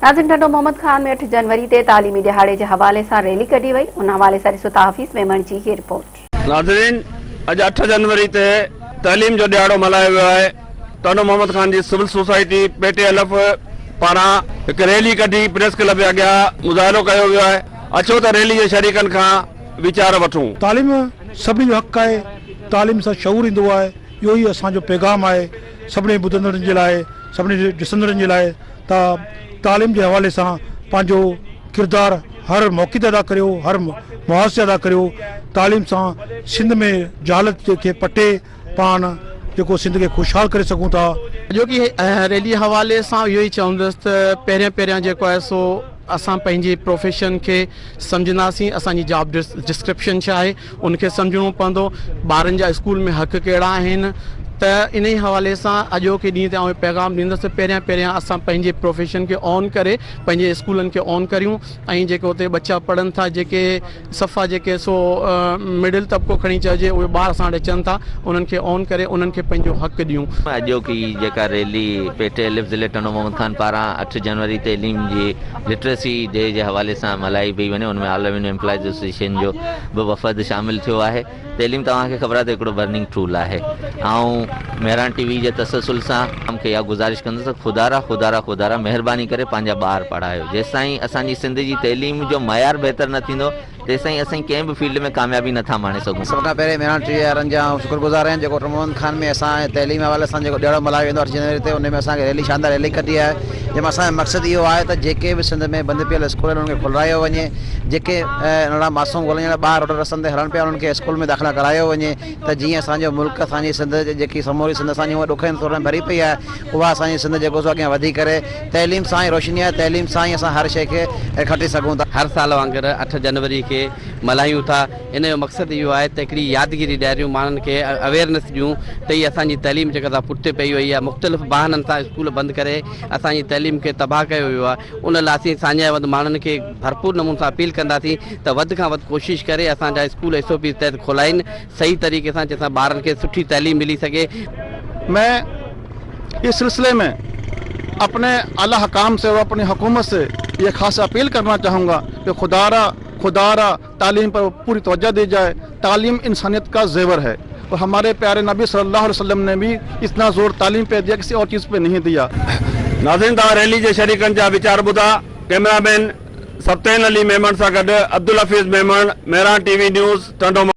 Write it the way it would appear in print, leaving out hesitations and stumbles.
ناظرين ٽنڊو محمد خان ۾ اٺ جنوري تي تعليمي ڏهاڙي جي حوالي سان ريلي ڪڍي وئي ان حوالي سان ڏسو ته حفيظ ميمڻ جي هي رپورٽ. ناظرين اڄ اٺ جنوري تي تعليم جو ڏهاڙو ملهايو ويو آهي ٽنڊو محمد خان جي civil society P T L F پاران هڪ ريلي ڪڍي پريس ڪلب جي اڳيان مظاهرو ڪيو ويو آهي اچو ته ريلي جي شريڪن کان ويچار وٺون. تعليم سڀني جو حق آهي، تعليم سان شعور ايندو آهي، اهو ئي اسان جو پيغام آهي سڀني ٻڌندڙن جي لاء، سڀني ڏسندڙن جي لاء ته تعليم جي حوالي سان پنهنجو ڪردار هر موقعي تي ادا ڪريو، هر محاذ تي ادا ڪريو، تعليم سان سنڌ ۾ جهالت کي پٽي پاڻ جيڪو سنڌ کي خوشحال ڪري سگهون ٿا. اڄوڪي ريلي حوالي سان اهو ئي چوندس ته پهريان پهريان جيڪو آهي سو اسان پنهنجي پروفيشن کي سمجهنداسين اسان جي جاب ڊسڪرپشن ڇا آهي ان کي سمجهڻو پوندو ٻارن جا اسڪول ۾ حق ڪهڙا آهن ته انهي حوالي سان اڄوڪي ڏينهن تي آئون پيغام ڏيندس ته پهريان پهريان اسان پنهنجي پروفيشن کي آن ڪري پنهنجي اسڪولن کي آن ڪريون ۽ جيڪي اتي ٻچا پڙهن ٿا جيڪي صفا جيڪي سو مڊل طبقو کڻي چئجي اهي ٻار اسان وٽ اچن ٿا انهن کي آن ڪري انهن کي پنهنجو حق ڏيون. اڄوڪي جيڪا ريلي پي ٽي الف ضلعي ٽنڊو محمد خان پاران اٺ جنوري تعليم جي لٽريسي ڊي جي حوالي سان ملهائي پئي وڃي ان ۾ آل ريونيو ايمپلائيز ايسوسيئيشن جو به وفد شامل ٿيو آهي. تعليم توهان کي خبر آهي ته هڪڙو برننگ ٽول آهي. آئون مهراڻ ٽي وي جي تسلسل سان عوام کي اها گذارش ڪندس ته خدارا خدارا خدارا مهرباني ڪري پنهنجا ٻار پڙهايو. جيستائين اسان جي سنڌ جي تعليم جو معيار بهتر نه ٿيندو تيستائين اسين ڪنهن به فيلڊ ۾ ڪاميابي نه ٿا ماڻي سگهون. سڀ کان پهرين مهراڻ ٽي وي وارن جا آئون شڪر گذار آهيان جيڪو ٽنڊو محمد خان ۾ اسان تعليم حوالي سان جيڪو ڏهاڙو ملهايو ويندو آهي اٺ جنوري تي ان ۾ اسان کي ريلي شاندار ريلي ڪڍي آهي جنهن ۾ اسان جو مقصد اهو آهي ته جيڪي به سنڌ ۾ بند پيل اسڪول آهن انهن کي کولرايو وڃي جيڪي ننڍڙا معصوم گلن جهڙا ٻار روڊ رستن تي هلن پيا انهن کي اسڪول ۾ داخلا ڪرايو وڃي ته جيئن اسان جو ملڪ اسان جي سنڌ جيڪي سموري سنڌ اسان جي هونء ڏکن سورن ڀري پئي آهي اها اسان جي سنڌ جيڪو سو اڳيان وڌي ڪري تعليم سان ئي روشني آهي تعليم سان ئي اسان هر شيء کي کٽي سگهون ٿا. هر سال وانگر اٺ جنوري کي ملهايون ٿا ان جو مقصد اهو آهي ته هڪڙي يادگيري ڏياريون ماڻهن کي اويئرنيس ڏيون ته هي اسان جي تعليم جيڪا سا پٺتي پئي وئي آهي مختلف بهانن سان اسڪول بند ڪري اسان جي تعليم کي تباهه ڪيو ويو آهي ان لاء اسين ساڃاهه وند ماڻهن کي ڀرپور نموني سان اپيل ڪنداسين ته وڌ کان وڌ ڪوشش ڪري اسان جا اسڪول ايس او پيز تحت کولائين صحيح طريقي سان جنهن سان ٻارن کي سٺي تعليم ملي سگهي. مين اس سلسلي مين اپني اعليٰ حڪام سي اور اپني حڪومت سي يه خاص اپيل ڪرنا چاهون گا ڪه خدارا خدارا تعليم پر پوري توجه the جائي تعليم انسانيت کا زيور هي اور هماري پياري نبي صلي الله عليه وسلم ني بي اتنا زور تعليم پي ديا ڪسي اور چيز پي نهين ديا. ناظرين توهان ريلي جي شريڪن جا ويچار ٻڌا، ڪئميرا مين سبطين علي ميمڻ سان گڏ Abdul Hafeez Memon, Mehran T V news, Tando.